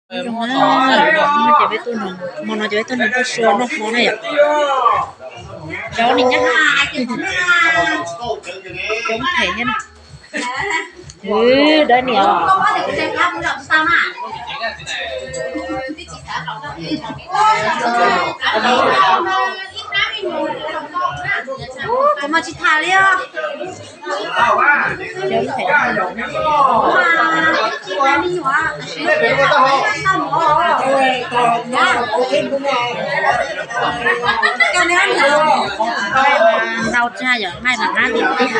Zoo na, ces peb tuaj nrog, hmo no ces peb tuaj nrog Nkauj Sua noj hmo na yom. Cov niag nyab coob phem thiab na. Dawb niam. Kuv mas tsis tham li os. Ntau tshaj yom, nqaij mas qab tiag tiag.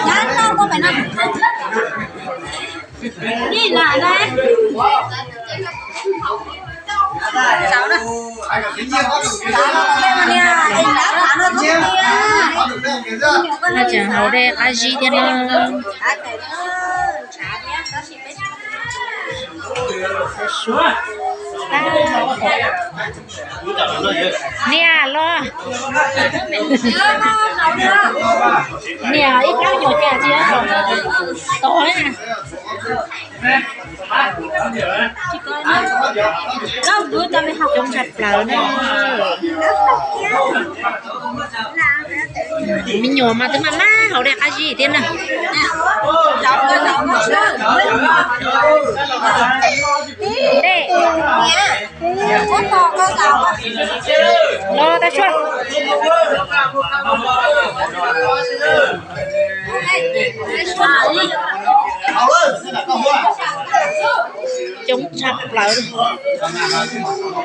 Tseem haus dej qab zib thiab na. Niam los, niam ib kab nyuam cas tsis tau tod na. Coob tshaj plaws na. Me nyuam mas twb maj maj haus dej qab zib thiab na. Dej. Los tag sua. Coob tshaj plaws.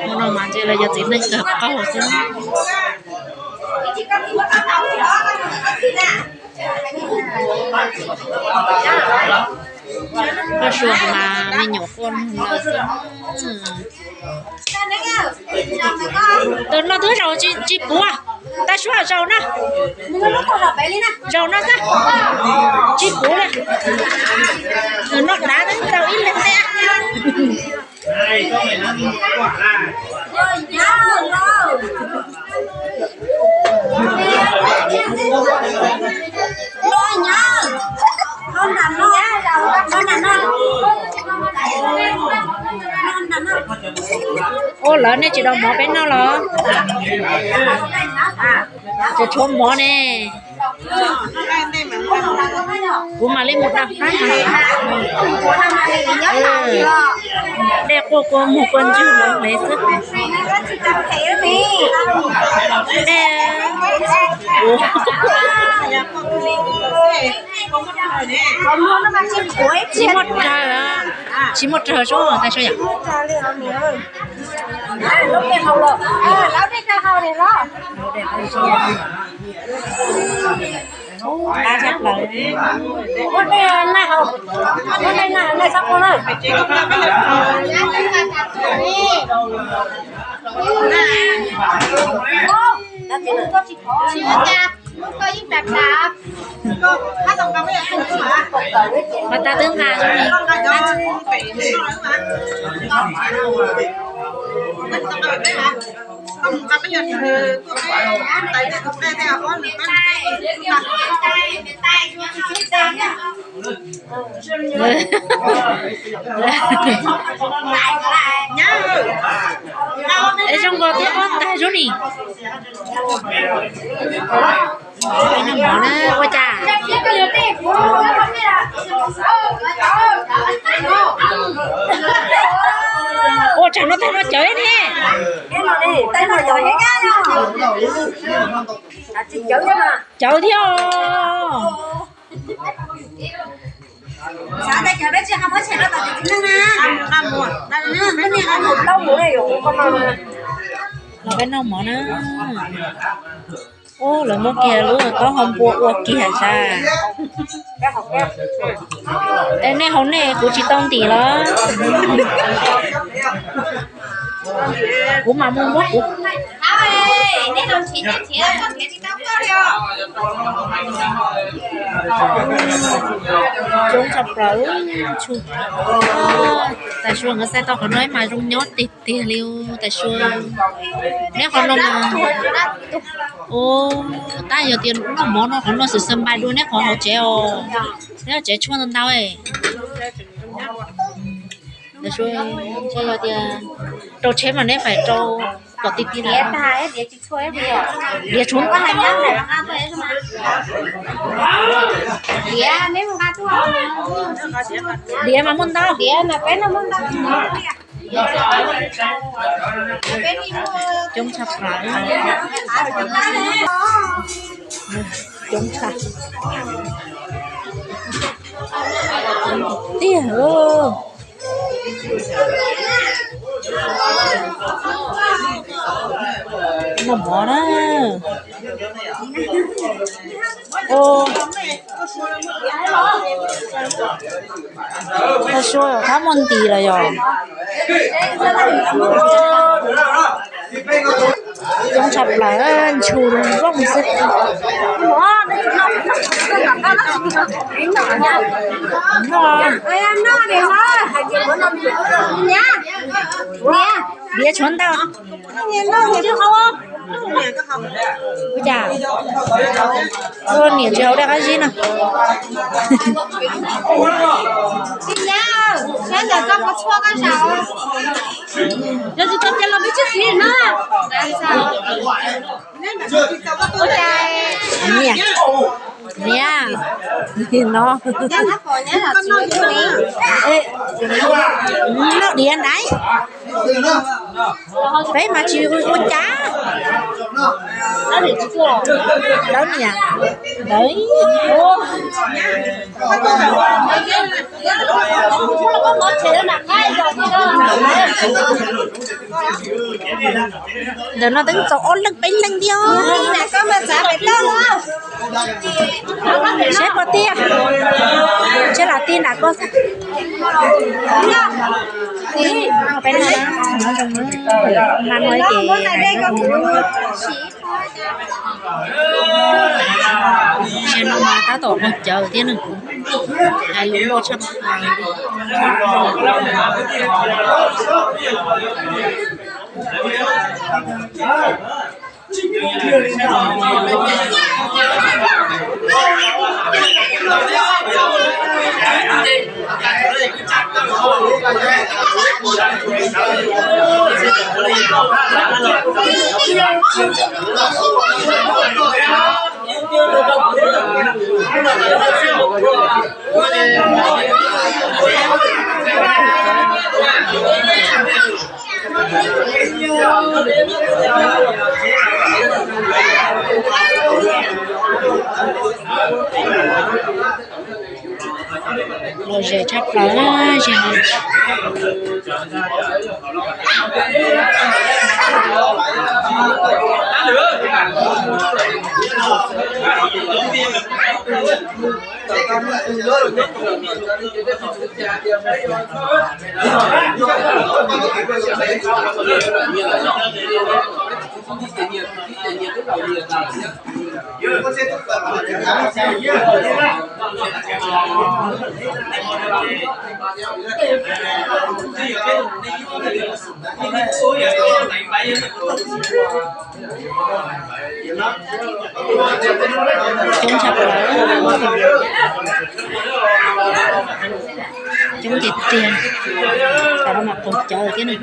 Hmo no mas ntshe los yog txiv neej kawg qaug xwb. Nkauj Sua mas me nyuam quaj lawm xwb. Tus no twb zaum tsis puv, tag sua zaum no. Zaum no xwb, tsis puv li. Tus no dav twb tau ib leeg thiab. Ua, lawv nej tsis dau mov peb noj los? Tseem tshuav mov ne. Kuv mam li mus dab qab. Dej quaj kua muag kua ntswg los hle xwb. Dej. Tsis muaj rawg, tsis muaj rawg sub tag sua yam. Qab tshaj plaws. Ua dej naj haus, ua dej naj haus, naj txhob quaj na. Mas tas twb nqa zoo li. Es zoo nkaus thiab ob tag zoo ni. Noj mov na, ua cas? Ua tsam no tag no cawv ne. Cawv thiab os. Los peb noj mov na. Ub, lawv muab kiag lub taub hau npua ua kiag sas. Es nej haus nej, kuv tsis tau ntim los? Kuv mam mus muab kuv. Coob tshaj plaws. Tais Sua nkawd xaiv tau qhov no mas zoo nyob tiag tiag li. Tais Sua, neb qhov no mas, tab yog tias noj mov no qhov no xwm xas npais dua neb qhov hauv tsev os. Neb tsev tshuaj ntau ntau. Ntawd xwb, yog tias rau tsheb mas neb faib rau kom ti ti na. Diav tshuav, diav mas muaj ntau. Coob tshaj plaws. Coob tshaj tiag. Noj mov na. Ua, sua thab muaj ntis los yog. Coob tshaj plaws, ntshua vooj xwb. Diav tshuav ntau. Ua cas niam tsis haus daj qab zib no? Niam, niam, no. Loj diav ntaiv. Peb mas tsis ua cas. Lawv niam, lawv. Ntawm no twb txaus ob leeg peb leeg thiab. Saib puas tiag, saib lam ti nram ko xwb. Peb leeg, no ces, ces no mas tab tom nqaij cawv thiab na. Hais lus luaj tshaj plaws. Lom zem tshaj plaws na, zem. Coob tshaj plaws. Coob tiag tiag. Tam no mas qaug cawv thiab na.